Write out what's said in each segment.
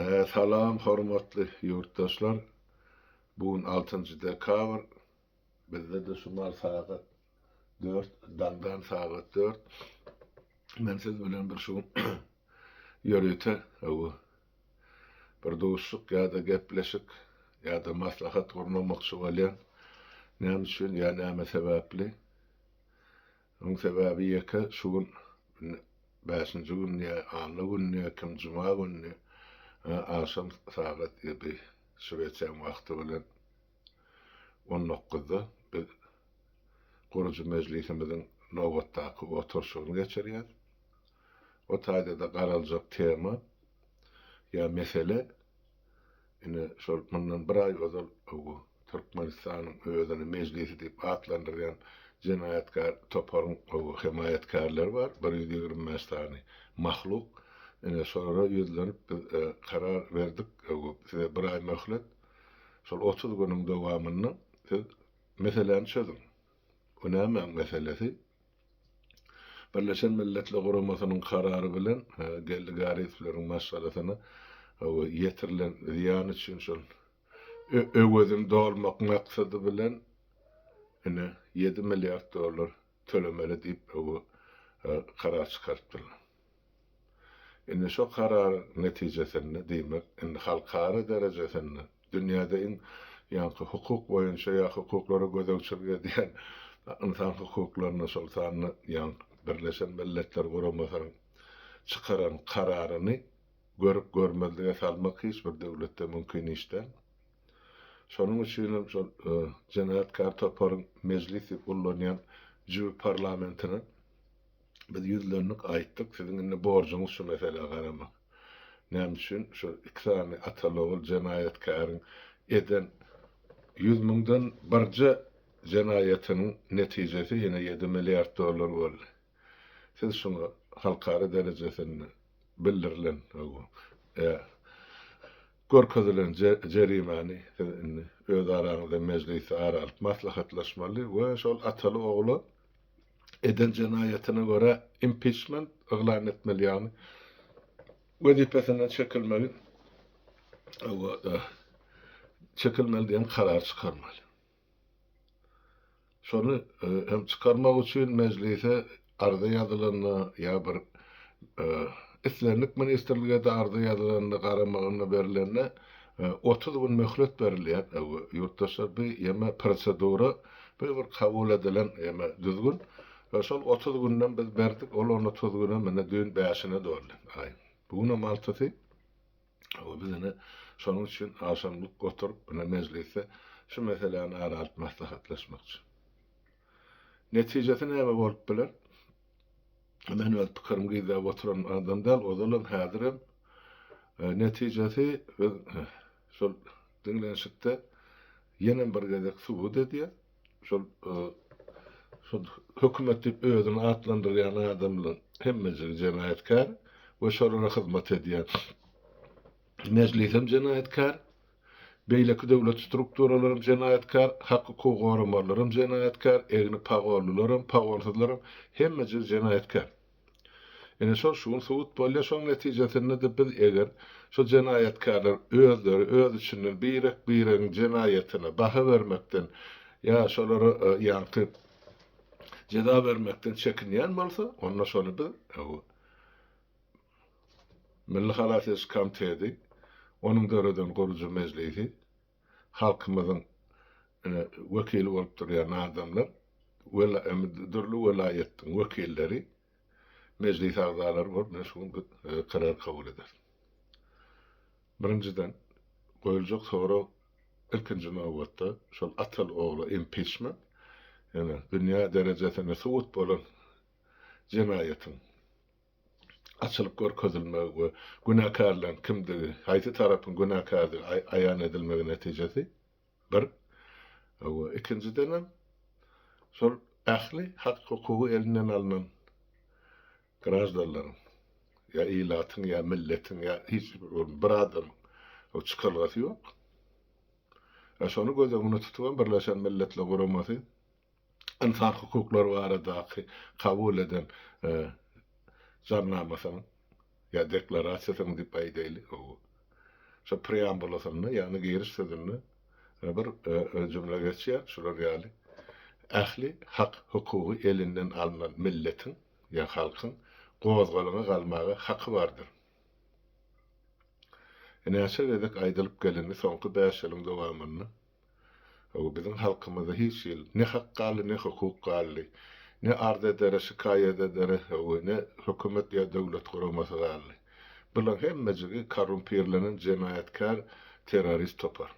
Salam hormatly ýurtdaşlar. Bu gün altynjy dekabr. Bizde-de şu mal sagat dört, daňdan sagat dört. Men siz bilen bir şu gün ýörite bir duşuşyk ýa-da gepleşik ýa-da maslahat gurnamakçy bolýan. Näme üçin ýa näme sebäpli? Onuň sebäbi ýeke şu gün bäşinji gün ýa anna güni ýa kim juma güni agşam sagat ýedi Şwesiýaň wagty bilen on dokuzda biz gurujy mejlisimiziň nobatdaky oturyşygyny geçirýäs. O taýda-da garaljak tema ýa mesele ine şol mundan bir aý ozal Türkmenistanyň özüni Mejlisi diýip atlandyrýan jenaýatkär toparyň hemaýatkärleri bar, 125 sany mahluk. Ine, şolara ýüzlenip biz karar berdik, size bir aý möhlet, şol 30 günüň dowamynda siz meseläni çözüň. Bu nämäň meselesi? Birleşen Milletler Guramasynyň karary bilen Geldi Garypowlaryň maşgalasyna ýetirilen zyýan üçin şol öwezini dolmak maksady bilen ine ýedi milliard dollar tölemeli diýip karar çykarypdyrlar. Indi şo kararyň netijesinde diýmek indi halkara derejesinde dünýäde iň ýaňky hukuk boýunça ýa hukuklara gözegçilik edýän ynsan hukuklaryna şol sanda ýaňky Birleşen Milletler Guramasynyň çykaran kararyny görüp görmezlige salmak hiç bir döwletde mümkin iş däl. Şonuň üçinem şol jenaýatkär toparyň mejlis diýip ullanýan jübi parlamentine biz ýüzlendik, aýtdyk, siziň indi borjuňyz şu meselä garamak. Näme üçin şu iki sany ataly-ogul jenaýatkäriň eden ýüz müňden birje jenaýatynyň netijesi ýene ýedi milliard dollar boldy. Siz şuňa halkara derejesinde bildirilen, görkezilen jerimäni siz indi öz araňyzda mejlisde ara alyp maslahatlaşmaly we şol ataly-ogla eden jenaýatyna görä impiçment yglan etmeli, ýagny wezipesinden çekilmegi çekilmeli diýen karar çykarmaly. Şony hem çykarmak üçin mejlise arza ýazylanda ýa bir islendik ministrlige-de arza ýazylanda garamagyna berlende 30 gün möhlet berilýär. Ýurtdaşlar bu ýeme prosedura, bu bir kabul edilen ýeme düzgün. Şol 30 günden biz berdik, ol on 30 günem ine düýn bäşine doldy aýyň. Bu günem altysy. Hawa, biz ine şonuň üçin agşamlyk oturyp, ine mejlisde şu meseläni ara alyp maslahatlaşmakçy. Netijesi näme bolup biler? Men öz pikirimi gizläp oturan adam däl, ozalam, häzirem. Netijesi biz şol diňlenişikde ýenem bir gezek subut edýär. Şol şol hökümet diýip özüni atlandyrýan adamlaryň hemmejigi jenaýatkär we şolara hyzmat edýän mejlisem jenaýatkär, beýleki döwlet strukturalaram jenaýatkär, hak-hukuk goramalylaram jenaýatkär, egni pagonlylaram, pagonsyzlaram hemmejigi jenaýatkär. Ine şol şu gün subut bolýar, şoň netijesinde-de biz eger şo jenaýatkärler özleri öz içinden birek-biregiň jenaýatyna baha bermekden ýa şolara ýaňky jeza bermekden çekinýän bolsa, onda şony biz Milli halas ediş komiteti, onuň döreden gurujy mejlisi, halkymyzyň ine wekili bolup durýan adamlar, dürli welaýatdyň wekilleri, mejlis agzalary bolup ine şu gün biz karar kabul ederis. Birinjiden, goýuljak sorag ilkinji nobatda şol ataly-ogla impiçment, ýagny dünýä derejesinde subut bolan jenaýatyň açylyp görkezilmegi we günäkärleriň kimdigi, haýsy tarapyň günäkärdigi aýan edilmegi netijesi, bir. We ikinjidenem, şol ähli hak-hukugy elinden alnan graždanlaryň, ýa ilatyň, ýa milletiň, ýa hiç bir adamyň çykalgasy ýok. Şony göz öňünde tutubam Birleşen Milletler Guramasy ynsan hukuklary baradaky kabul eden jarnamasynyň ýa deklarasiýasynyň diýip aýdaýly, hawa. şo preambulasynda, ýagny giriş sözünde bir jümle geçýär, şular ýaly, Ähli hak-hukugy elinden alnan milletiň ýa halkyň gozgalaňa galmaga haky bardyr. Näçe gezek aýdylyp gelindi soňky bäş ýylyň dowamynda, Hawa, biziň halkymyzda hiç hili ne hak galdy, ne hukuk galdy, ne arz edere, şikaýat edere, hawa, ne hökümet ýa döwlet guramasy galdy. Bularyň hemmejigi korrumpirlenen jenaýatkär terrorist topar.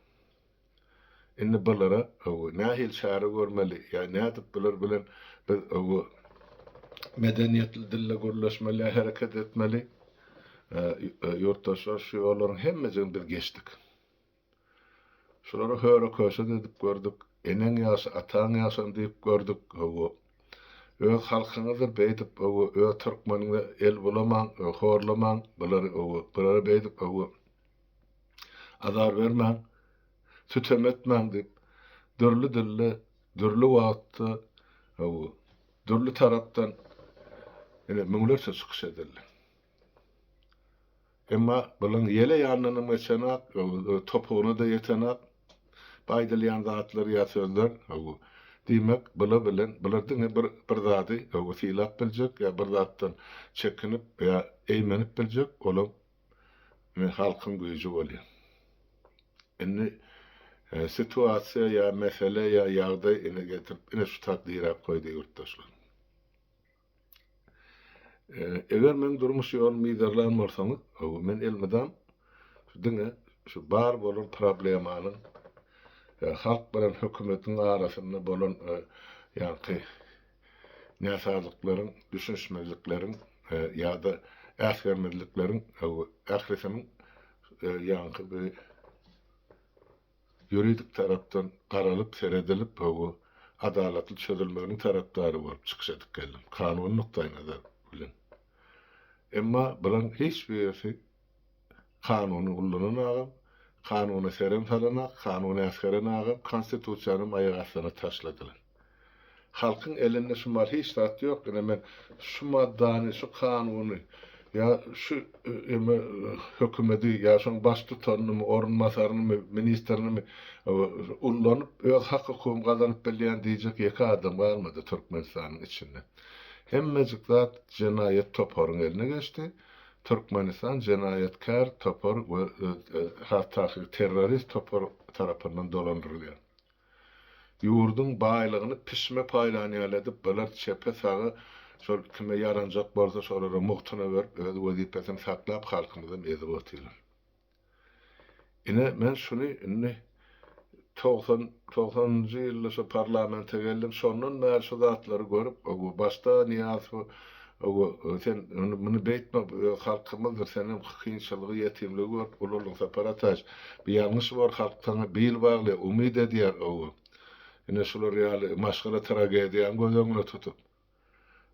Indi bulara, hawa, nähili çäre görmeli ýa nädip bular bilen biz, hawa, medeniýetli dilde gürleşmeli ýa hereket etmeli? Ýurtdaşlar, şu ýollaryň hemmejigini biz geçdik. Şulara höre-köşe-de edip gördük, eneň ýagşy, ataň ýagşam diýip gördük, hawa. Öz halkyňyzdyr beýdip, hawa, öz türkmeniňize el bulamaň, horlamaň bulary, hawa, bulara beýdip, hawa, azar bermäň, sütem etmäň diýip, dürli dilde, dürli wagtda, hawa, dürli tarapdan ine müňlerçe çykyş edildi. Emma bulaň ýele ýanyndanam geçenak, topugyna-da ýetenak bu aýdylýan zatlar ýa sözler. Diýmek, bula bilen, bular diňe bir bir zady sylap biljek ýa bir zatdan çekinip ýa eýmenip biljek, olam halkyň güýji bolýar. Indi situasiýa ýa mesele ýa ýagdaý ine getirip ine şu tak diräp goýdy ýurtdaşlar. Eger meň durmuş ýolumy yzarlan bolsaňyz, hawa, men elmydam şu diňe şu bar bolan problemanyň halk bilen hökümetiň arasynda bolan ýaňky näsazlyklaryň, düşünişmezlikleriň ýa-da äsgermezlikleriň hawa, ählisiniň ýaňky bir ýuridik tarapdan garalyp, seredilip, hawa, adalatly çözülmeginiň tarapdary bolup çykyş edip geldim, kanuny nukdaýnazar bilen. Emma bularyň hiç birisi kanuny ullananagam, kanuna serem salanak, kanuny äsgerenagam, konstitusiýanam aýak astyna taşladylar. Halkyň elinde şu mal hiç zat ýok ine men şu maddany şu kanuny ýa şu eme hökümedi ýa şoň baştutanynymy orunbasarynymy ministrinymy ullanyp öz hak hukugymy gazanyp bilýän diýjek ýeke adam galmady Türkmenistanyň içinde. Hemmejik zat jenaýat toparyň eline geçdi. Türkmenistan jenaýatkär topar we has takygy terrorist topar tarapyndan dolandyrylýar. Ýurduň baýlygyny pişme paýlan ýaly edip, bular çepe-saga şol kime ýaranjak bolsa şolara mugtuna berip, öz wezipesini saklap halkymyzam ezip otyrlar. Ine, men şuny indi 90, togsanynjy ýylda şo parlamente geldim, şondan bäri şu zatlary görüp, başda Nyýazow Hawa, sen muny beýtme, bu öz halkymyzdyr, senem kynçylygy, ýetimligi görüp ulaldyň, Sapar Ataýewiç. Bu ýalňyş bor, halk saňa bil baglaýar, umyt edýär, hawa. Ine şular ýaly maşgala tragediýaňy göz öňüne tutup.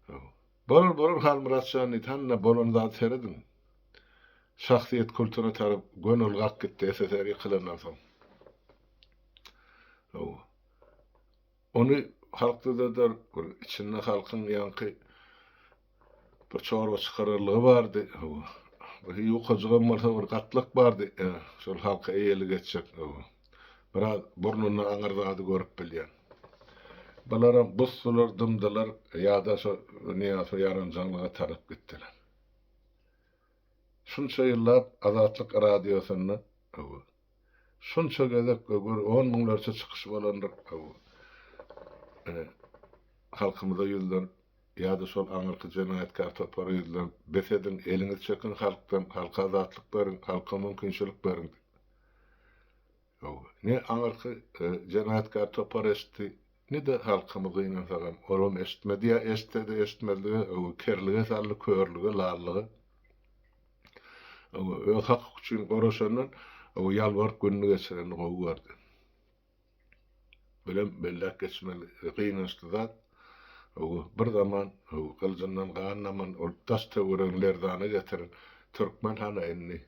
Hawa. Bolar, bolar Halmyrat jan diýdi, hany bolan zady serediň. Şahsyýet kultuna tarap göni ylgap gitdi SSR ýykylandan soň. Hawa. Ony halk düzeder, bir içinde halkyň ýaňky bir çorba çykararlygy bardy. Hawa. Bir ýukajygam bolsa bir gatlak bardy, şol halka eýelik etjek. Hawa. Biraz burnundan aňyr zady görüp bilýän. Bularam busdular, dymdylar ýa-da şo Nyýazowa ýaranjaňlyga tarap gitdiler. Şunça ýyllap Azatlyk Radiosynda, hawa, Şunça gezek gör on müňlerçe çykyş bolandyr ine halkymyza ýüzlenip ýa-da şol aňyrky jenaýatkär topara ýüzlenip bes ediň eliňizi çekiň halkdan halka azatlyk beriň halka mümkinçilik beriň diýip. Hawa ne aňyrky jenaýatkär topar eşitdi ne-de halkymyz gynansagam olam eşitmedi ýa eşitsede eşitmezlige kerlige saldy körlüge lallyga. Öz haky üçin goraşandan ýalbaryp gününi geçirenini gowy gördi. Bilem belläp geçmeli gynançly zat, bir zaman gylyjyndan gan daman ol daş-töweregini lerzana getiren türkmen hana indi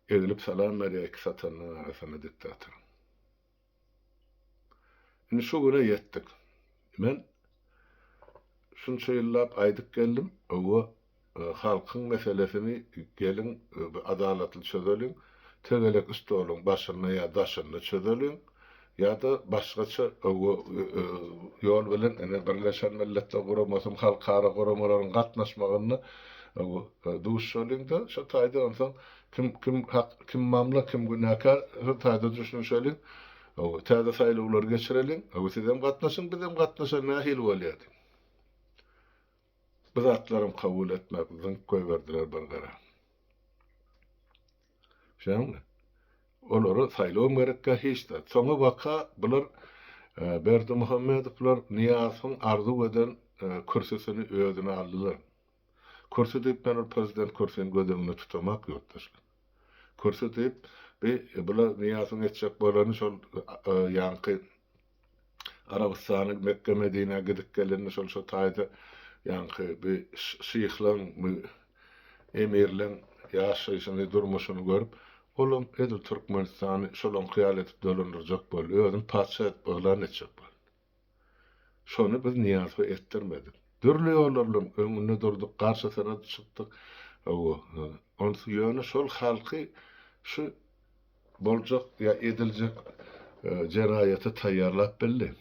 egilip salam berýär iki satanynyň arasynda diktatoryň. Indi şu güne ýetdik. Men şunça ýyllap aýdyp geldim, hawa. halkyň meselesini geliň adalatly çözeliň, tegelek stoluň başynda ýa daşynda çözeliň, ýa-da başgaça ýol bilen ine Birleşen Milletler Guramasynyň halkara guramalaryň gatnaşmagynda duşuşalyň-da, şo taýda onsoň kim kim hak, kim mamla, kim günäkär, şo taýda düşünişeliň, täze saýlawlary geçireliň, sizem gatnaşyň, bizem gatnaşalyň nähili bolýar diýip. Bu zatlaram kabul etmän zyňyp goýberdiler bir gyra. Şeňmi? Olara saýlawam gerekkä hiç zat. Soňa baka bular Berdimuhamedowlar Nyýazowyň arzuw eden kürsüsini özüne aldylar. Kürsi diýip men ol prezident kürsüni göz öňünde tutamak ýurtdaşlar. Kürsi diýip bi bular Nyýazowyň etjek bolany şol ýaňky Arabystana, Mekge, Medinä gidip gelende şol şo taýda ýaňky bi şyhlaň, bi emirleň ýaşaýşyny, durmuşyny görüp, olam edil Türkmenistany şolaňky ýaly edip dolandyrjak boldy. Özüni patyşa edip yglan etjek boldy. Şony biz Nyýazowa etdirmedik. Dürli ýollar bilen öňünde durduk, garşysyna çykdyk. Hawa, onsy ýöne şol halky şu boljak ýa ediljek jenaýata taýýarlap bildi.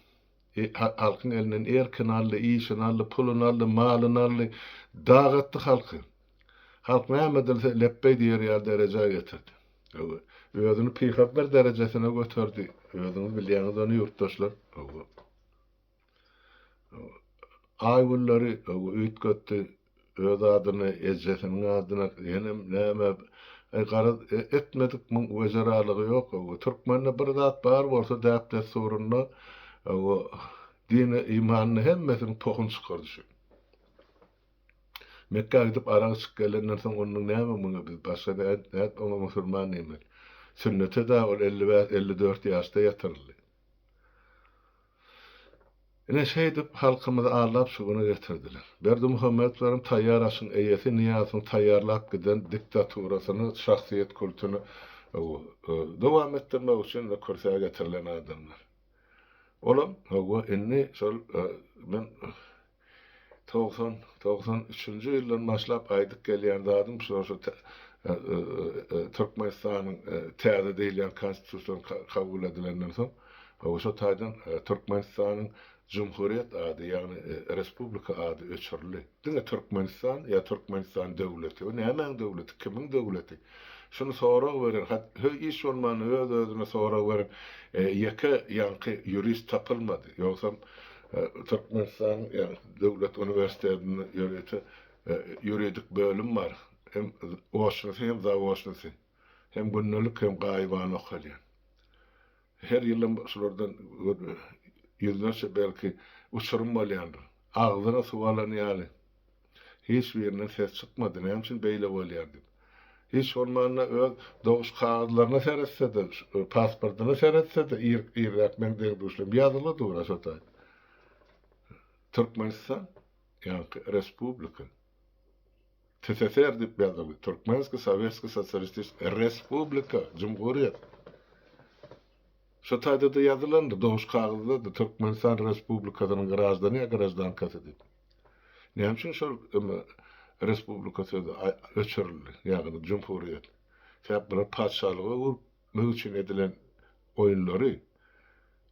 Halkyň elinden erkini aldy, işini aldy, puluny aldy, malyny aldy, dagatdy halky. Halk näme edilse lepbeý diýer ýaly derejä getirdi. Özüni pygamber derejesine göterdi. Özüňiz bilýäňiz ony ýurtdaşlar. Aý-günleri üýtgetdi, öz adyny, ejesiniň adyna, ýenem näme, aý garaz, etmedik muň wejeralygy ýok. Türkmende bir zat bar bolsa däp-dessurynda, dini, imanyny hemmesiniň pohuny çykardy şu. Mekgä gidip arak içip gelenden soň onnoň näme muňa biz başga nädip oňa musulman diýmeli. Sünnete-dä ol 55, 54 ýaşda ýatyryldy. Ine şeýdip halkymyzy aldap şu güne getirdiler. Berdimuhamedowlaryň taýýar aşyň eýesi Nyýazowyň taýýarlap giden diktaturasyny, şahsyýet kultuny dowam etdirmek üçin kürsä getirilen adamlar. Olam hawa indi şol men 90, 93-nji ýyldan başlap aýdyp gelýän zadym şular şu Türkmenistanyň täze diýilýän konstitusiýasy kabul edilenden soň, şo taýdan Türkmenistanyň Jumhuriýet ady, ýagny respublika ady öçürildi. Diňe Türkmenistan ýa Türkmenistan döwleti. Bu nämäň döwleti, kimiň döwleti? Şuny sorag beren, hat hiç bolmanda öz-özüne sorag beren ýeke ýaňky ýurist tapylmady. Ýogsam Türkmenistanyň döwlet uniwersitetinde ýörite ýuridik bölüm bar. Hem oçnysy hem zaoçnysy. Hem gündelik hem gaýybana okalýan. Her ýylam şulardan ýüzlerçe belki uçurym bolýandyr. Agzyna suw alan ýaly. Hiç birinden ses çykmady, näme üçin beýle bolýar diýip. Hiç bolmanda öz doguş kagyzlaryna seretse-de, pasportyna seretse-de, irräk meň deň-duşlarym ýazyly dur-a şo taý. Türkmenistan, ýaňky respublika. TSSR diýip ýazylgy, Türkmenskiý Sowetskiý Sosialistik Respublika, Jumhuriýet. Şo taýda-da ýazylandyr, doguş kagyzda-da Türkmenistan Respublikasynyň graždany ýa graždankasy diýip. Näme üçin şol respublika sözi öçürildi, ýagny jumhuriýet? Sebäp bular patyşalyga öwürmek üçin edilen oýunlary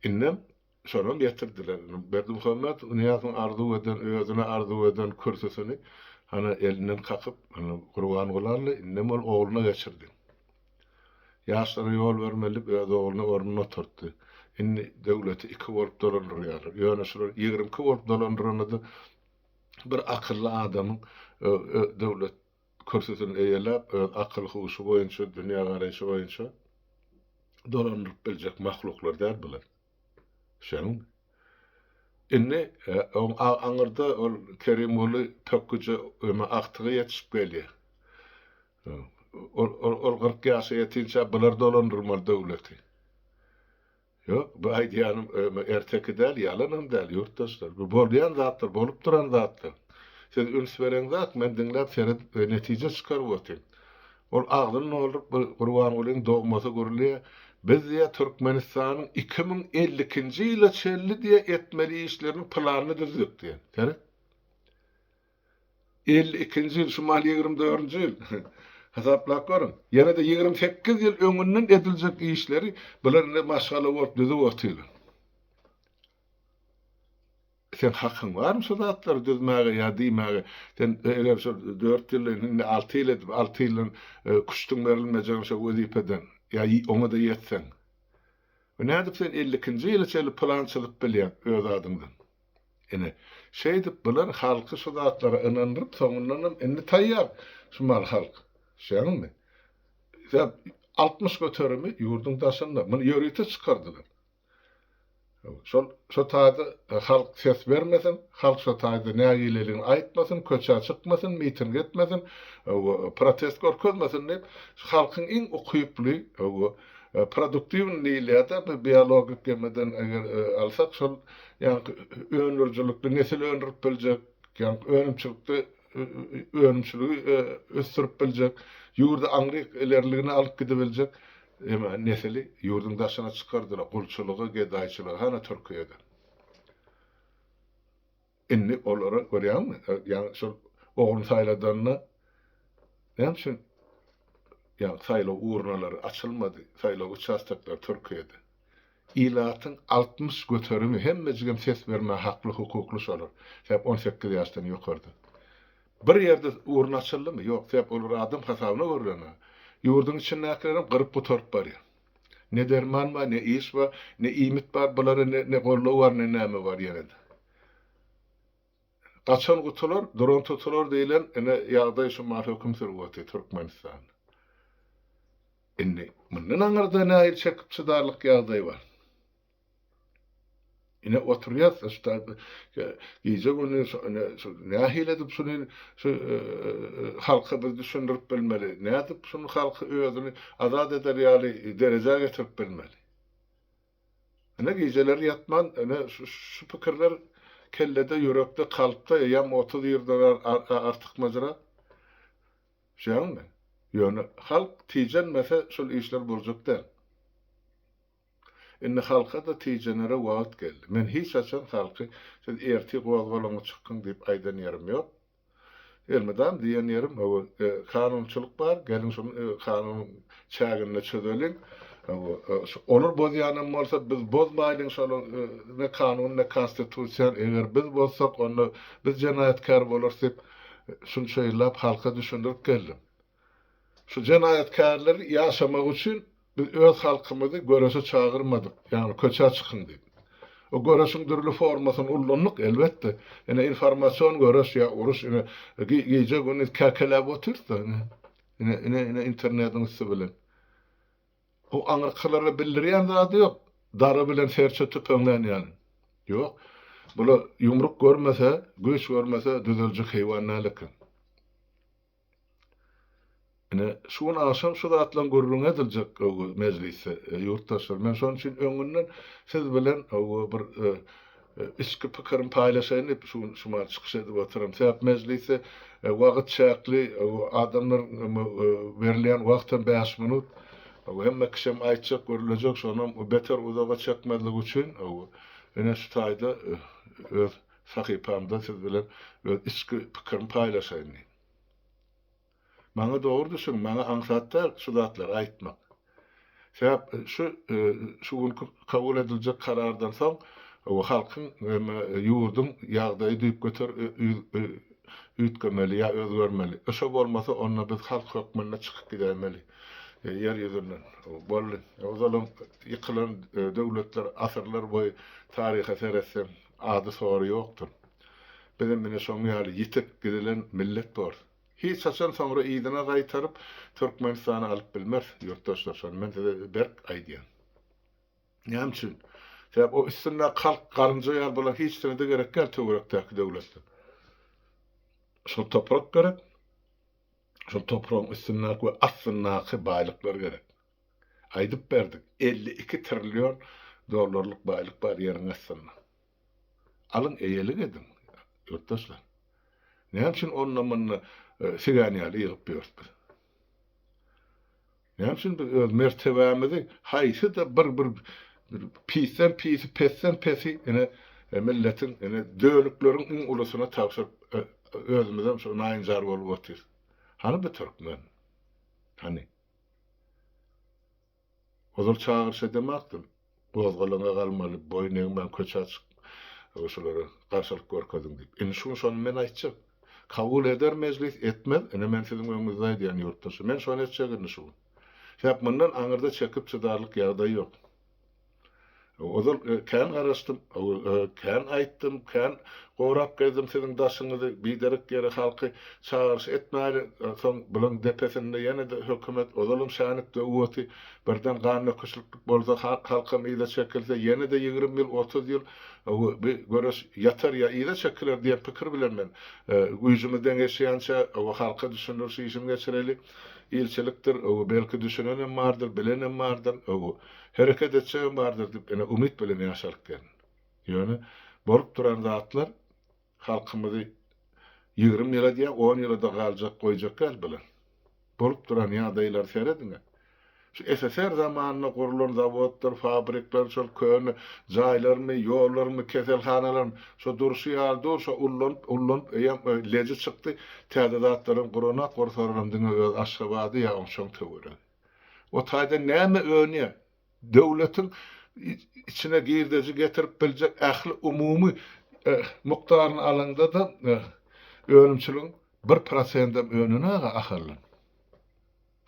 indem şonam ýetirdiler. Berdimuhamet Nyýazowyň arzuw eden, özüne arzuw eden kürsüsini hany elinden kakyp, hany Gurbanguly aldy, indem ol ogluna geçirdi. Ýaşlara ýol bermeli diýip öz ogluny ornuna oturtdy. Indi döwleti iki bolup dolandyrýarlar. Ýöne şular 22 bolup dolandyranda-da bir akylly adamyň döwlet kürsüsini eýeläp, öz akyl-huşy boýunça, dünýägaraýşy boýunça dolandyryp biljek mahluklar däl bular. Şonuň Indi oň aňyrda ol Kerimguly pökgüje öme agtygy ýetişip gelýär. Ol ol 40 ýaşa ýetinçä bular dolandyrmaly döwleti. Ýok, bu aýdýanym erteki däl, ýalanam däl, ýurtdaşlar. Bu bolýan zatlar, bolup duran zatlar. Siz üns bereňzok, men diňläp seredip netije çykaryp otyryn. Ol agzyny dolduryp bu Gurbangulyň dogmasy gürleýär. Biz diýýär Türkmenistanyň 2052-nji ýyla çenli diýýär etmeli işleriniň planyny düzdük diýýär. Seret. 52-nji ýyl, şu mahaly 24-nji ýyl. Hasaplap görüň. Ýene-de 28 ýyl öňünden ediljek işleri bular indi maşgala bolup düzüp otyrlar. Seň hakyň barmy şu zatlary düzmäge ýa diýmäge? Sen eger şol dört ýyldan indi alty ýyl edip, alty ýyldan küştüň berilmejegini şo wezipeden ýa oňa-da ýetseň. Nädip sen 52-nji ýyla çenli plan çyzyp bilýäň öz adyňdan? Ine, şeýdip bular halky şu zatlara ynandyryp soňundanam indi taýýar şu mal halk. Düşýäňizmi? Sebäp 60 göterimi ýurduň daşynda. Muny ýörite çykardylar. Şol şo taýda halk ses bermesin, halk şo taýda nägileligini aýtmasyn, köçä çykmasyn, miting etmesin, protest görkezmesin diýip, halkyň iň ukyply, produktiwnyý diýilýär-de, bu biologik gemeden eger alsak, şol ýaňky öndürijilikli nesil öndürip biljek, ýaňky önümçilikde önümçiligi ösdürip biljek, ýurdy aňryk ilerligine alyp gidibiljek Emma nesili ýurduň daşyna çykardylar, gulçulyga, gedaýçylyga, hana Türkiýede. Indi olara görýäňmi, ýaňy şol ogluny saýladanda näme üçin ýaňy saýlaw urnalary açylmady, saýlaw uçastoklary Türkiýede. Ilatyň 60 göterimi hemmejigem ses bermäge hakly hukukly şolar. Sebäp 18 ýaşdan ýokarda. Bir ýerde urna açyldymy? Ýok, sebäp olar adam hasabyna görülen-ä. Ýurduň içindäkilerem gyryp gutaryp barýar. Ne derman bar, ne iş bar, ne iýmit bar, bulara ne ne goldaw bar, ne näme bar ýene-de. Gaçan gutular, duran tutular diýlen ine ýagdaý şu mahal höküm sürüp otyr Türkmenistanda. Indi mundan aňyrda nähili çekip çydarlyk ýagdaý bar? Ine oturýas şu taýda gije gündiz ine şu nähili edip şuny şu halka biz düşündirip bilmeli? Nädip şuny halky özüni azat eder ýaly derejä getirip bilmeli? Ine gijeleri ýatman ine şu pikirler kellede, ýürekde, kalpda eýýäm 30 ýyldan artykmajrak. Düşýäňmi? Ýöne halk tijenmese şul işler boljak däl. Indi halka-da tijenere wagt geldi. Men hiç haçan halky siz ertir gozgalaňa çykyň diýip aýdan ýerim ýok. Elmydam diýen ýerim hawa kanunçylyk bar, geliň şuny kanunyň çäginde çözeliň. Hawa olar bozýanam bolsa biz bozmaýlyň şolar ne kanuny ne konstitusiýany eger biz bozsak onda biz jenaýatkär bolarys diýip şunça ýyllap halka düşündirip geldim. Şu jenaýatkärleri ýaşamagy üçin biz öz halkymyzy göreşe çagyrmadyk, ýagny köçä çykyň diýip. O göreşiň dürli formasyny ullandyk, elbetde. Ine informasion göreş ýa uruş, ine gije-gündiz käkeläp otyrys-da, ine, ine, ine, ine internetiň üsti bilen. O aňyrkylara bildirýän zady ýok, dara bilen serçe tüpeňlän ýaly. Ýok. Bular ýumruk görmese, güýç görmese düzeljek heýwan däl eken. Ine, şu gün agşam şu zatlaryň gürrüňi ediljek mejlisde, ýurtdaşlar. Men şonuň üçin öňünden siz bilen bir içki pikirimi paýlaşaýyn diýip, şu gün şu mahal çykyş edip otyryn. Sebäp mejlisde wagt çäkli, adamlar berilýän wagtam bäş minut. Hemme kişem aýtjak, gürlejek, şonam beter uzaga çekmezlik üçin, ine şu taýda öz sahypamda siz bilen öz içki pikirimi paýlaşaýyn diýip. Maňa dogry düşüň, maňa aňsat däl şu zatlary aýtmak. Sebäp şu şu günki kabul ediljek karardan soň halkyň hem ýurduň ýagdaýy düýpgöter üýtgemeli ýa özgermeli. Şo bolmasa onda biz halk hökmünde çykyp gidäýmeli ýer ýüzünden. Boldy. Ozalam ýykylan döwletler asyrlar boýy taryha seretseň ady-sory ýokdur. Bizem ine şoň ýaly ýitip gidilen millet borus. Hiç haçan soňra yzyna gaýtaryp Türkmenistany alyp bilmeris ýurtdaşlar şony men size berk aýdýan. Näme üçin? Sebäp o üstündäki halk garynja ýaly bular hiç sine-de gerek däl töwerekdäki döwletler. Şol toprak gerek. Şol topragyň üstündäki we astyndaky baýlyklar gerek. Aýdyp berdik, 52 trillion dollarlyk baýlyk bar ýeriň astynda. Alyň eýelik ediň, ýurtdaşlar. Näme üçin onda-munda sigän ýaly ýygyp ýörüs biz? Näme üçin biz öz mertebämizi haýsy-da bir bir pisden pisi, pesden pesi ine milletiň ine dönükleriň iň ulusyna tabşyryp. özümizem şu naýynjar bolup otyrys. Hany bu türkmen? Hany? Ozal çagyryş edemakdym. Gozgalaňa galmaly, boýun egmän köçä çyk, şulara garşylyk görkeziň diýip. Indi şu gün şony men aýtjak. Kabul eder mejlis, etmez, ine men siziň öňüňizde aýdýan ýurtdaşlar. Men şony etjek indi şu gün. Sebäp mundan aňyrda çekip çydarlyk ýagdaý ýok. Ozal kän garaşdym, kän aýtdym, kän gorap gezdim siziň daşyňyzy, biderek ýere halky çagyryş etmäli, soň bulaň depesinde ýene-de hökümet, ozalam şänik döwüoty, birden gan döküşliklik bolsa, halkam yza çekilse, ýene-de 20 ýyl, 30 ýyl bu göreş ýatar ýa yza çekiler diýen pikir bilen men güýjümiz deňeşýänçä halka düşündiriş işini geçireli. Ilçilikdir, belki düşünenem bardyr, bilenem bardyr. Hereket etjegem bardyr diýip ine umyt bilen ýaşalyk gelin. Ýöne bolup duran zatlar halkymyzy 20 ýyla diýä on ýyla-da galjak goýjak däl bular. Bolup duran ýagdaýlara serediňä. Şu SSR zamanynda gurulan zawodlar, fabrikler, şol köne jaýlarmy, ýollarmy, keselhanalarmy şo durşy ýaly dur, şo ullanyp, ullanyp eýýäm leji çykdy. Täze zatlaram guranak, gursalaram diňe öz Aşgabady ýa oň şoň töweregi. O taýda näme önýär? Döwletiň içine girdeji getirip biljek ähli umumy mukdaryny alaňda-da önümçiligiň bir prosendem önenok-a Ahaldan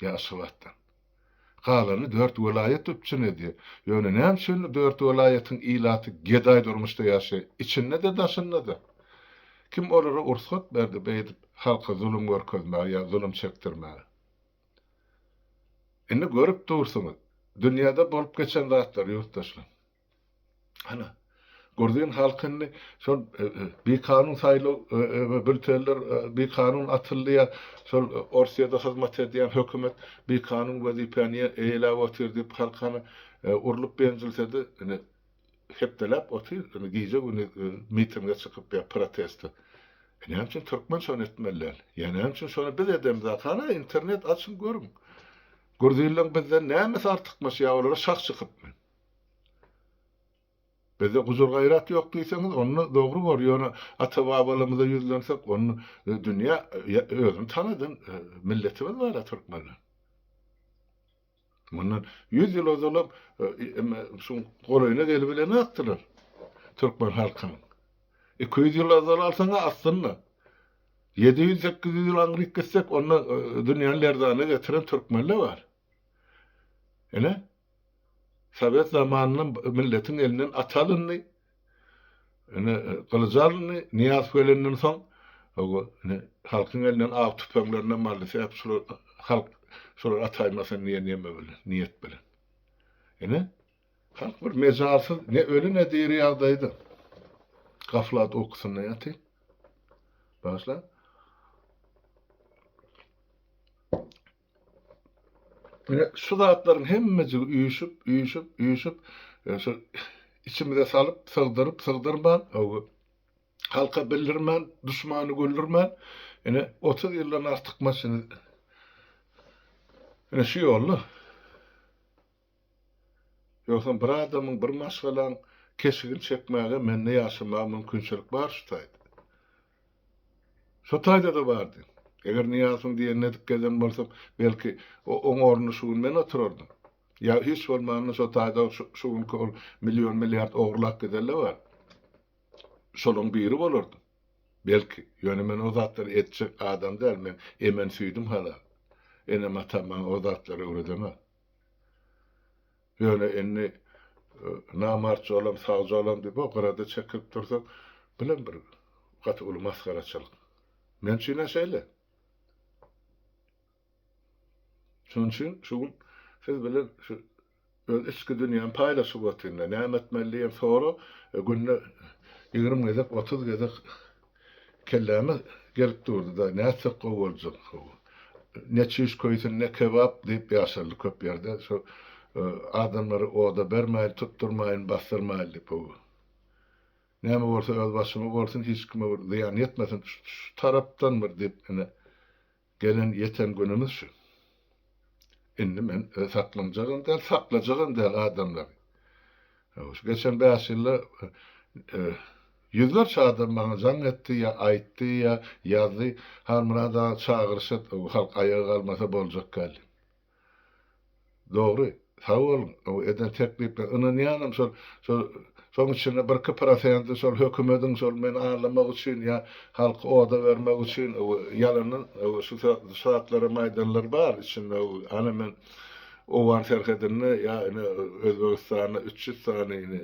ýa Aşgabatdan. Galany dört welaýat üpjün edýär. Ýöne näme üçin dört welaýatyň ilaty gedaý durmuşda ýaşaýar? Içinde-de, daşynda-da. Kim olara ursgat berdi beýdip halka zulum görkezmäge ýa zulum çekdirmäge? Indi görüp dursuňyz, dünýäde bolup geçen zatlary ýurtdaşlar. Hana, gruzin halky indi şol bikanun saýlaw bültenler bikanun atyldy ýa şol Orsýede hyzmat edýän hökümet bikanun wezipäni eýeläp otyr diýip halk hany urlup benjilsedi, indi hepdeläp otyr, indi gije-gündiz mitinge çykyp ýa proteste. E näme üçin türkmen şony etmeli däl? Ýa näme üçin şony biz edemzok? Hana internet açyň görüň. Gruzинleň bizden nämesi artykmaç ýa olara şah çykypmy? Bizde gujur-gaýrat ýok diýseňiz onda dogry bor, ýöne ata-babalarymyza ýüzlensek onda dünýä özüni tanadan milletimiz bar-a türkmenler. Mundan 100 ýyl ozalam şuň golaýyna gelibilenokdylar türkmen halkynyň. 200 ýyl ozal alsaň-a aslynda 700-800 ýyl aňryk gitsek onda dünýäni lerzana getiren türkmenler bar. Ine, sowet zamanynda milletiň elinden at alyndy. Ine, gylyç alyndy, Nyýazow gelenden soň, hawa, ine, halkyň elinden aw tüpeňlerinem aldy, sebäp şular halk şolar ataýmasyn diýen neme bilen, niýet bilen. Ine, halk bir mejalsyz, ne öli ne diri ýagdaýda gaflat ukusynda ýatyr. Bagyşlaň. Ine, şu zatlaryň hemmejigi üýşüp, üýşüp, üýşüp, şu içimize salyp, sygdyryp, sygdyrman, halka bildirmän, duşmany güldürmän, ine, 30 ýyldan artykmaç ine, ine şu ýolda. Ýogsam bir adamyň, bir maşgalaň keşigini çekmäge mende ýaşamaga mümkinçilik bar şu taýda. Şo taýda-da bardy. Eger Nyýazowyň diýenini edip gezen bolsam, belki, oň ornunda şu gün men oturardym. Ýa hiç bolmanda şo taýda şu günki ol million-milliard ogurlap gidenler bar. Şolaň biri bolardym. Belki. Ýöne men o zatlary etjek adam däl. Men emen süýdüm halal. Enem-atam maňa o zatlary öwredenok. Ýöne indi namart jolam, sag jolam diýip o gyrada çekilip dursaň, bulam bir gaty uly masgaraçylyk. Men üçin-ä şeýle. Şonuň üçin şu gün siz bilen şu öz içki dünýämi paýlaşyp otyryn. Näme etmeli diýen sorag günde 20 gezek, 30 gezek Kelläme gelip durdy-da, nätsek gowy boljak. Ne çüş köýsün, ne kebap diýip ýaşaldy köp ýerde. Şo adamlary oda bermäýin, tutdurmaýyn, basdyrmaýyn diýip. Näme bolsa öz başyma bolsun, hiç kime bir zyýan ýetmesin, şu tarapdan bir diýip, ine, Gelen ýeten günümiz şu. Indi men saklanjagam däl, saklajagam däl adamlary. Şu geçen bäş ýylda. Ýüzlerçe adam maňa jaň etdi ýa aýtdy ýa ýazdy, Halmyrat aga çagyryş et, halk aýaga galmasa boljak däl diýip. Dogry, sag boluň, o eden teklipler, ynanýanam şol, şol, şoň içinde birki prosenti şol hökümediň şol meni aldamak üçin ýa halky oda bermek üçin ýalandan şu zatlaram aýdanlar bar içinde, ana men Owgan serhedinde ýa ine Özbegistanda 300 sany ine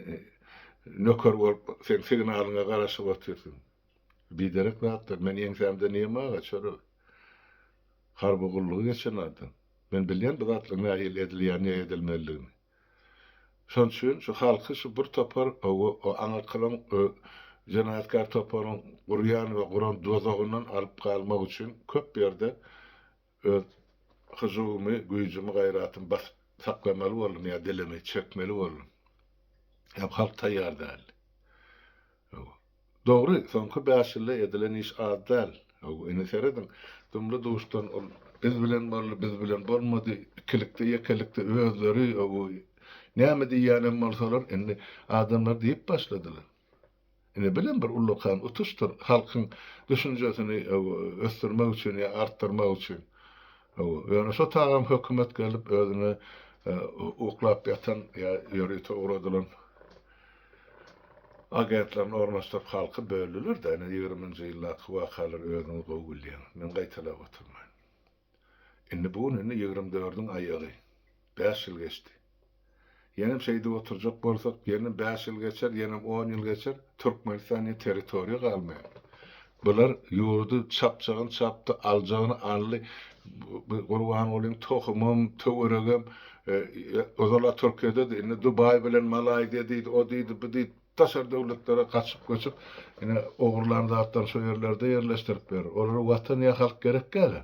nöker bolup seň signalyňa garaşyp otyrsyň. Biderek zatlar. Men ýeňsämde neme aga çörek. Harby gullugy geçen adam. Men bilýän bu zatlaryň nähili edilýänini ýa edilmelidigini. Şonuň üçin şu halky şu bir topar o aňyrkylaň jenaýatkär toparyň gurýan we guran duzagyndan alyp galmak üçin köp ýerde öz hyjuwymy, güýjümi, gaýratymy basyp saklamaly boldum ýa dilimi çekmeli boldum. Ýa halk taýýar däldi. Dogry, soňky bäş ýylda edilen iş az däl. Ine serediň, dumly-duşdan ol biz bilen boldy, biz bilen bolmady, ikilikde, ýekelikde özleri näme diýýänem bolsalar, indi adamlar diýip başladylar. Ine bilem bir ullakan utuşdyr, halkyň düşünjesini ösdürmek üçin ýa artdyrmak üçin. Ýöne şo tagam hökümet gelip özüne uklap ýatan ýa ýörite ugradylan agentlerini ornaşdyryp halky böldüler-de, ine ýigriminji ýyldaky wakalary özüňiz gowy bilýäňiz, men gaýtalap oturmaýyn. Indi bu gün indi ýigrim dördüň aýagy. Bäş ýyl geçdi. Ýenem şeýdip oturjak bolsak, ýene bäş ýyl geçer, ýenem on ýyl geçer, Türkmenistan diýen territoriýa galmaýar. Bular ýurdy çapjagyny çapdy, aljagyny aldy. Gurbangulyň tohumam, töweregem ozal-a Türkiýededi, indi Dubaý bilen Malaýziýa diýdi, o diýdi, bu diýdi, daşary döwletlere gaçyp-göçüp, ine, ogurlan zatlaryny şo ýerlerde ýerleşdirip ýör. Olara Watan ýa halk gerek däl-ä.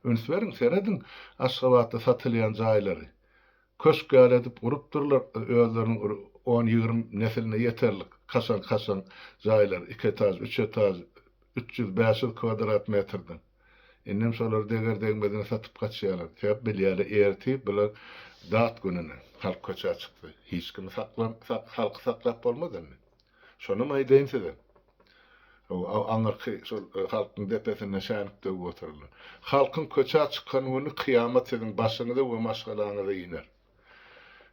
Üns beriň, serediň Aşgabatda satylýan jaýlary. Köşk ýaly edip gurupdyrlar, özleriniň bir on-ýigrimi nesiline ýeterlik kaşaň-kaşaň jaýlar, iki etaž, üç etaž, 300, 500 kwadrat metrden. Indem şolary deger-degmezine satyp gaçýarlar. Sebäp bilýärler, ertir bular dat gününe halk köçä çyksa, hiç kimi saklan, halky saklap bolmaz indi. Şonam aýdaýyn size. Aňyrky şol halkyň depesinde şänik döwüp otyrlar. Halkyň köçä çykan güni kyýamat siziň başyňyza we maşgalaňyza iner.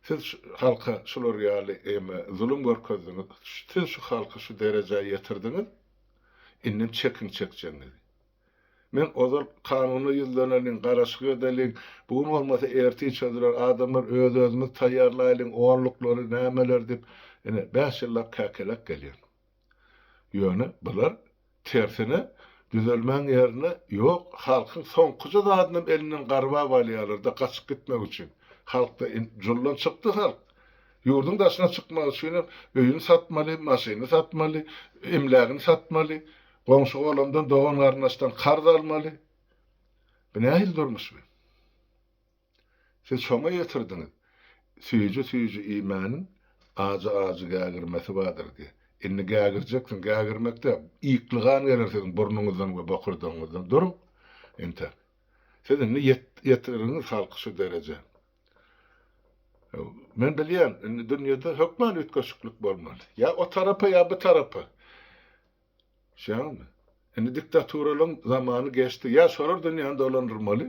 Siz şu halka şular ýaly eme zulum görkezdiňiz. Siz şu halky şu derejä ýetirdiňiz. Indem çekiň çekjegiňizi. Men ozal kanuna ýüzleneliň, garaşyk edeliň, bu gün bolmasa ertir çözüler, adamlar öz-özümiz taýýarlaýlyň, onluklary, nämeleri diýip, ine, bäş ýyllap käkelek gelýän. Ýöne bular tersine, düzelmäň ýerine, ýok, halkyň soňkuja zadynam elinden garbap alýarlar-da gaçyp gitmek üçin. Halkda juldan çykdy halk. Ýurduň daşyna çykmak üçinem öýüni satmaly, maşynyny satmaly, emlägini satmaly. Goňşy-golamdan, dogan-garyndaşdan karz almaly. Bu nähili durmuş bu? Siz şoňa ýetirdiňiz. Süýji-süýji iýmäniň ajy-ajy gägirmesi bardyr diýip. Indi gägirjeksiň, gägirmek däl, ýykly gan geler siziň burnuňyzdan we bokurdagyňyzdan. Duruň, entäk. Siz indi ýetirdiňiz halky şu derejä. Men bilýän, indi dünýede hökman üýtgeşiklik bolmaly. Ýa o tarapa, ýa bu tarapa. Şeýdämi? Indi diktaturalaryň zamany geçdi. Ýa şolar dünýäni dolandyrmaly,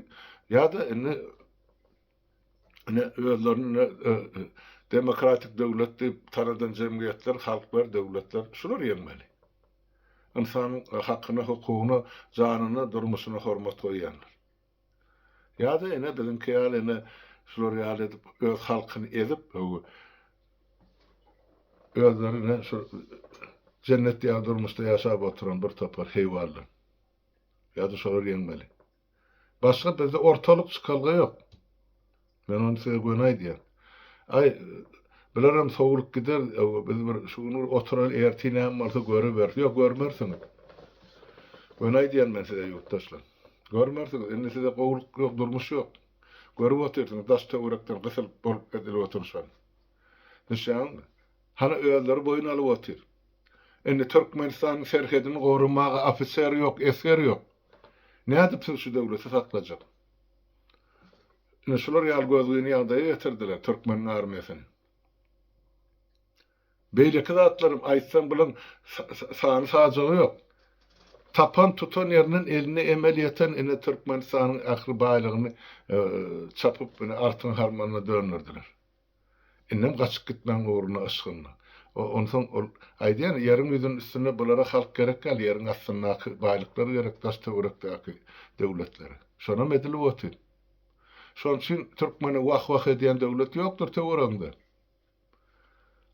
ýa-da indi ine özlerini ine demokratik döwlet diýip tanadan jemgyýetler, halklar, döwletler şular ýeňmeli. Ynsanyň hakyna, hukugyna, janyna, durmuşyna hormat goýýanlar. Ýa-da ine biziňki ýaly ine şular ýaly edip öz halkyny ezip özleri ine şu jennet ýaly durmuşda ýaşap oturan bir topar heýwanlar. Ýa-da şolar ýeňmeli. Başga bizde ortalyk çykalga ýok. Men ony size göni aýdýan. Aý, bular hem sowulyp gider, biz bir şu gün bir oturaly, ertir näme bolsa görüberis. Ýok, görmersiňiz. Göni aýdýan men size ýurtdaşlar. Görmersiňiz, indi size gowulyk ýok, durmuş ýok. Görüp otyrsyňyz, daş-töwerekden gysylyp bolup edilip oturyşany. Düşýäňizmi? Hany özleri boýun alyp otyr. Indi Türkmenistanyň serhedini goramaga ofiser ýok, esger ýok. Nädip siz şu döwleti saklajak? Ine şular ýaly gözgyny ýagdaýa getirdiler türkmeniň armiýasyny. Beýleki zatlaram aýtsaň bulaň sany sajagy ýok. Tapan tutan ýerinden eline emel ýeten ine Türkmenistanyň ähli baýlygyny çapyp ine artyň harmanyna dönderdiler. Indem gaçyp gitmäň ugruna yşgynda. Onsoň ol aýdýan ýeriň ýüzüniň üstünde bulara halk gerek däl ýeriň astyndaky baýlyklar gerek daş töwerekdäki döwletlere. Şonam edilip otyr. Şonuň üçin türkmene wah wah edýän döwlet ýokdur töweregiňde.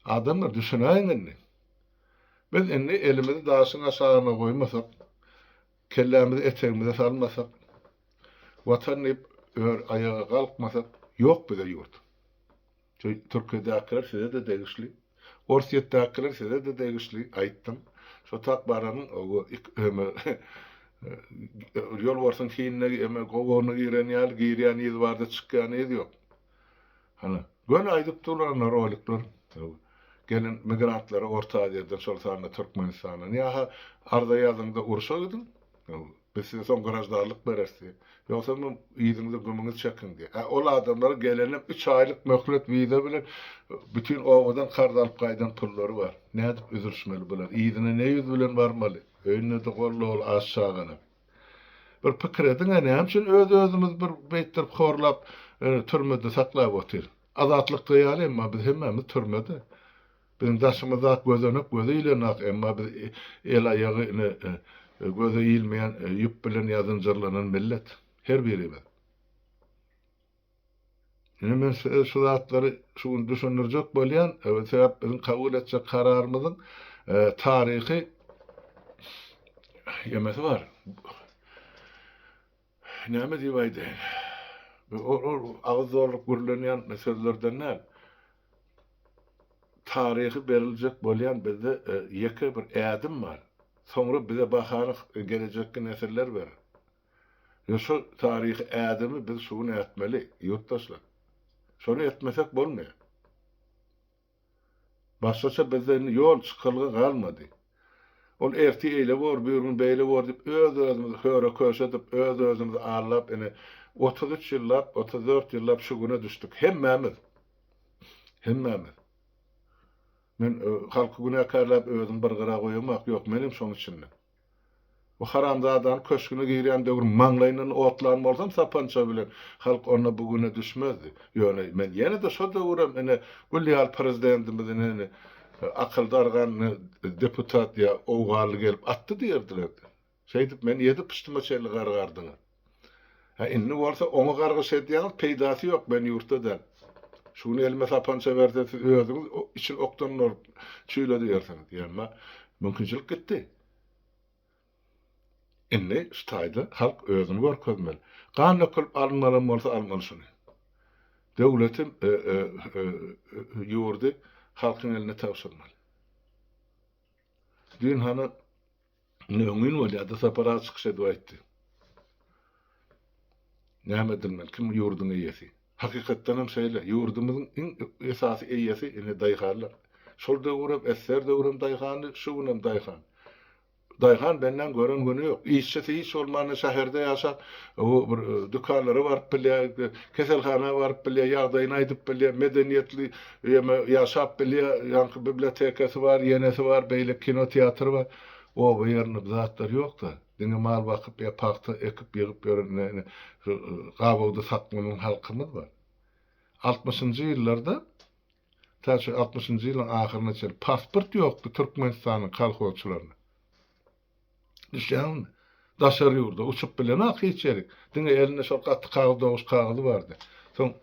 Adamlar düşünäýiň indi. Biz indi elimizi daşyň aşagyna goýmasak, kellämizi etegimize salmasak, Watan diýip ör aýaga galkmasak, ýok bize ýurt. Şu Türkiýedäkiler size-de degişli, Orsýetdäkiler size-de degişli, aýtdym. Şo tak baranyň owo eme ýolbarsyň hinine eme gowagyna giren ýaly girýän yz barda çykýan yz ýok. Hany, göni aýdyp durlar ynha rolikler. Gelen migrantlara Orta Aziýadan, şol sanda Türkmenistandan. Ýa-ha arza ýazyňda urşa gidiň, biz size soň graždanlyk bereris diýip. Ýogsam yzyňyza gümüňizi çekiň diýip. Ä ol adamlara gelenem üç aýlyk möhlet wiza bilen bütin obadan karz alyp gaýdan pullary bar. Nädip üzülişmeli bular? Yzyna ne ýüz bilen barmaly? Öýünde-de gol doly aç çagalar. Bir pikir ediň-ä, näme üçin öz-özümizi bir beýtdirip horlap, türmede saklap otyr? Azatlykda ýaly, emma biz hemmämiz türmede. Biziň daşymyzdaky gözenek göze ilenok, emma biz el-aýagy ine göze ilmeýän ýüp bilen ýa zynjyrlanan millet, her birimiz. Ine men size şu zatlary şu gün düşündirjek bolýan, sebäp biziň kabul etjek kararymyzyň taryhy ýemesi bar. Näme diýip aýdaýyn? Ol agyz dolduryp gürlenýän sözlerden däl. Taryhy beriljek bolýan bizde ýeke bir ädim bar. Soňra bize bahany gelejekki nesiller berer. Ýöne şol taryhy ädimi biz şu gün ätmeli, ýurtdaşlar. Şony etmesek bolmaýar. Başgaça bizde indi ýol çykalga galmady. Ol ertir eýle bor, bir gün beýle bor diýip öz-özümizi höre-köşe edip, öz-özümizi aldap ine 33 ýyllap, 34 ýyllap şu güne düşdük. Hemmämiz. Hemmämiz. Men halky günäkärläp özümi bir gyra goýamak, ýok, menem şoň içinde. Bu haramzadany köşgüne girýän döwür maňlaýyndan otlan bolsam sapança bilen, halk onda bu güne düşmezdi. Ýöne men ýene-de şo döwürem ine gül ýaly prezidentimiz ine ine akyldar ine deputat ýa owganly gelip atdy diýerdiler. Şeýdip meni ýedi pyşdyma çenli gargardyňyz. Hä indi bolsa oňa gargyş edýäňiz peýdasy ýok men ýurtda däl. Şu gün elime sapança berse siz özüňiz içini okdan dolup çüýledibersiňiz. Ýa mümkinçilik gitdi. Indi şu taýda halk özüni görkezmeli. Gan dökülip alynmalam bolsa almaly şuny. Döwleti ýurdy halkyň eline tabşyrmaly. Düýn hany Indi öňňin bolýar-da Sapar aga çykyş edip aýtdy. Näme edilmeli, kim ýurduň eýesi? Hakykatdan hem şeýle, ýurdumyzyň iň esasy eýesi ine daýhanlar. Şol döwürem, SSR döwrem daýhandy, şu günem daýhan. Daýhan benden gören güni ýok. Işçisi hiç bolmanda şäherde ýaşap, bu bir dükanlara baryp bilýär, keselhana baryp bilýär, ýagdaýyny aýdyp bilýär, medeniýetli ýeme ýaşap bilýär, ýaňky bibliotekasy bar, ýenesi bar, beýleki kino teatry bar. Oba ýerinde bu zatlar ýok-da. Diňe mal bakyp ýa pagta ekip ýygyp ýören ine şu gabawda saklanan halkymyz bar. Altmyşynjy ýyllarda, ta şu altmyşynjy ýylyň ahyryna çenli pasport ýokdy Türkmenistanyň kolhozçylaryna. Düşýäňizmi? Daşary ýurda uçup bilenok hiç ýerik. Diňe elinde şol gaty kagyz doguş kagyzy bardy. Soň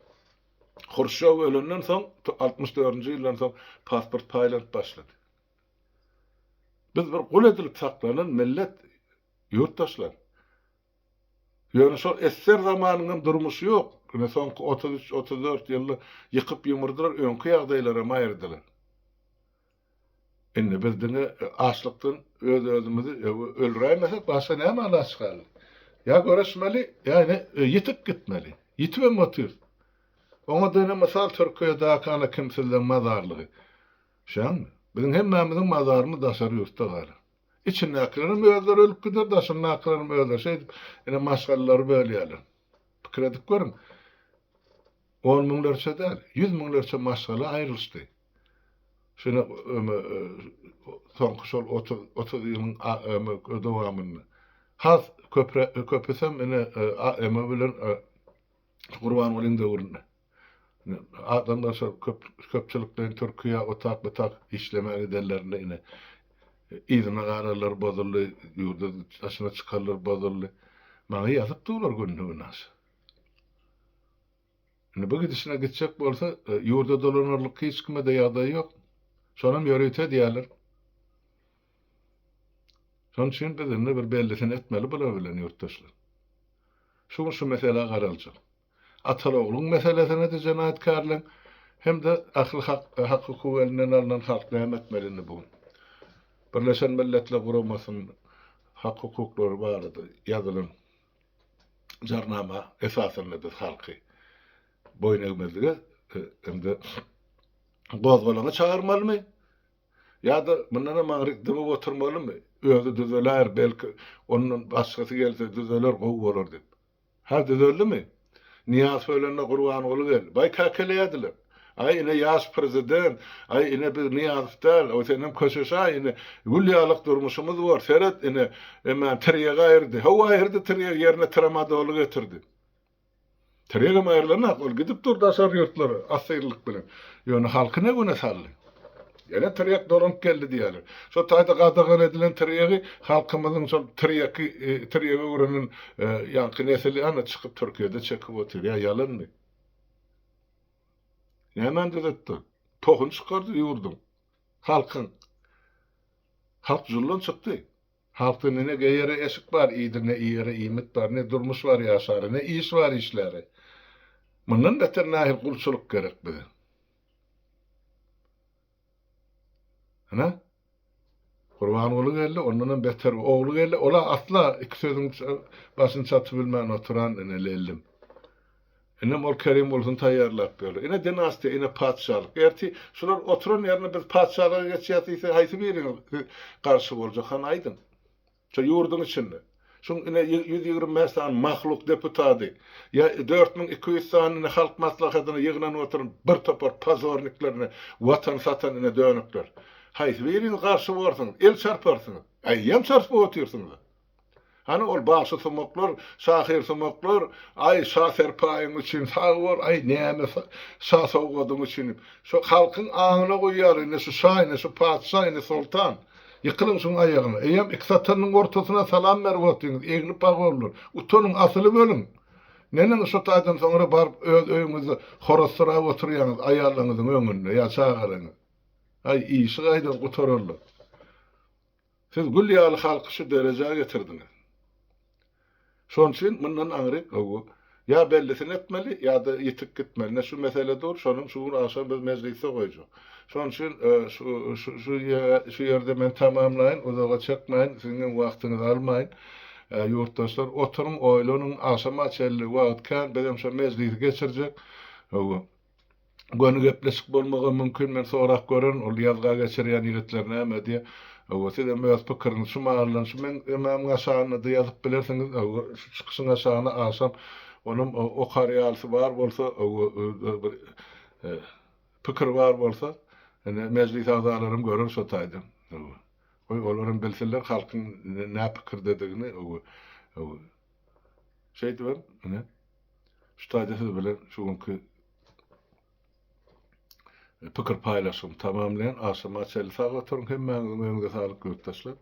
Hruşýow ölenden soň, 64-nji ýyldan soň pasport paýlanyp başlady. Biz bir gul edilip saklanan millet, ýurtdaşlar. Ýöne şol SSR zamanynyň durmuşy ýok. Ine soňky 33, 34 ýylda ýykyp ýumurdylar, öňki ýagdaýlaram aýyrdylar. Indi biz diňe açlykdan öz-özümizi öldüräýmesek başga näme alaç galdy? Ýa göreşmeli, ýa ine ýitip gitmeli. Ýitibem otyrys. Oňa-da ine mysal Türkiýedäki ana kimsizleň mazarlygy. Şäňmi? Biziň hemmämiziň mazarymyz daşary ýurtda galar. Içindäkilerem özleri ölüp gider, daşyndakylaram özleri şeýdip ine maşgalalary bölýärler. Pikir edip görüň. On müňlerçe däl, ýüz müňlerçe maşgala aýrylyşdy. Şuny soňky şol 30 30 ýylyň dowamynda. Has köpre köpüsem ine AM bilen Gurbangulyň döwründe. Adamlar şol köp köpçülikleýin Türkiýä otak butak işlemäge gidenlerinde ine yzyna galanlar bozuldy, ýurda daşyna çykanlar bozuldy. Maňa ýazyp durlar günde-günaşa. Indi bu gidişine gitjek bolsa, ýurda dolanarlyk hiç kime-de ýagdaý ýok. Şonam ýörite edýärler. Şonuň üçin biz indi bir bellisini etmeli bular bilen ýurtdaşlar. Şu gün şu meselä garaljak. Ataly-ogluň meselesine-de jenaýatkärleň hem-de ähli hak-hukugy elinden alnan halk näme etmeli indi bu gün? Birleşen Milletler Guramasynyň hak-hukuklary barada ýazylan jarnama esasynda biz halky boýun egmezlige hem-de gozgalaňa çagyrmalymy? Ýa-da mundanam aňryk dymyp oturmalymy? Özi düzeläýer, belki, ondan başgasy gelse düzeler, gowy bolar diýip. Hä, düzeldimi? Nyýazow ölende Gurbanguly geldi. Baý käkeleýärdiler. Aý, ine, ýaş prezident, aý, ine, biz Nyýazow däl, o senem köşeşaý, ine, gül ýalyk durmuşymyz bor, seret, ine, emma tirýegi aýyrdy. Hawa, aýyrdy tirýegi, ýerine tramadoly getirdi. Tirýegem aýrylanak, ol gidip dur daşary ýurtlara assyrlyk bilen. Ýöne halky ne güne saldy? Ýene tirýek dolanyp geldi diýýärler. Şo taýda gadagan edilen tirýegi halkymyzyň şol tirýeki, tirýege öwrenen ýaňky nesili ana çykyp Türkiýede çekip otyr. Ýa ýalanmy? Nämäni düzetdi? Pohuny çykardy ýurduň, halkyň. Halk juldan çykdy. Halkda ne geýere eşik bar, iýdir, ne iýere iýmit bar, ne durmuş bar ýaşara, ne iş bar işläre. Mundan beter nähili gulçulyk gerek bize? Ine, Gurbanguly geldi, ondanam beter ogly geldi. Ol-a asla iki sözüň başyny çatybilmän oturan ine lellim. Inem ol Kerimgulusyny taýýarlap ýörler. Ine dinastiýa, ine patyşalyk. Ertir şular oturan ýerinde biz patyşalyga geçýäs diýse, haýsy biriňiz garşy boljak, hany aýdyň. Şu ýurduň içinde. Şuň ine 125 sany mahluk deputady, ýa 4200 sany ine halk maslahatyna ýygnanyp oturan bir topar pozornikler ine watan satan ine dönükler. Haýsy biriňiz garşy borsuňyz, el çarparsyňyz? Eýýäm çarpyp otyrsyňyz-a. Hany ol bagşy sumaklar, şahyr sumaklar, aý şa serpaýyň üçin sag bol, aý näme şa sowgadyň üçin diýip. Şo halkyň aňyna guýýar ine şu şa, ine şu patyşa, ine soltan. Ýykylyň şuň aýagyna. Eýýäm iki satanyň ortasyna salam berip otyňyz, egni pagollar. Utanyň, asylyp ölüň. Neneň şo taýdan soňra baryp öz öýüňizde horazsyrap oturýaňyz aýallaryňyzyň öňünde ýa çagalaryňyz. Aý, işi gaýdan gutararlar. Siz gül ýaly halky şu derejä getirdiňiz. Şonuň üçin mundan aňryk hawa, ýa bellisini etmeli, ýa-da ýitip gitmeli. Ine şu mesele dur, şonuň şu gün agşam biz mejlisde goýjak. Şonuň üçin şu şu şu ýerde men tamamlaýyn, uzaga çekmäýin, siziň hem wagtyňyzy almaýyn. Ýurtdaşlar, oturyň, oýlanyň, agşama çenli wagt kän, bizem şo mejlisi geçirjek. Hawa. Göni gepleşik bolmagam mümkin, men sorap görerin, ol ýazga geçirýän ýigitler näme diýýär. Hawa, sizem öz pikiriňizi şu mahaldan şu meň emämiň aşagynda-da ýazyp bilersiňiz, hawa, şu çykyşyň aşagyna agşam onam okar ýalysy bar bolsa, hawa, bir pikiri bar bolsa, ine, mejlis agzalaram görer şo taýdan. Hawa. Goý, olaram bilsinler halkyň nä pikirdedigini, hawa, hawa. Şeýdibem, ine, şu taýda siz bilen şu günki pikir paýlaşygymy tamamlaýan. Agşama çenli sag oturyň. Hemmäňiziň öňüňize saglyk ýurtdaşlar.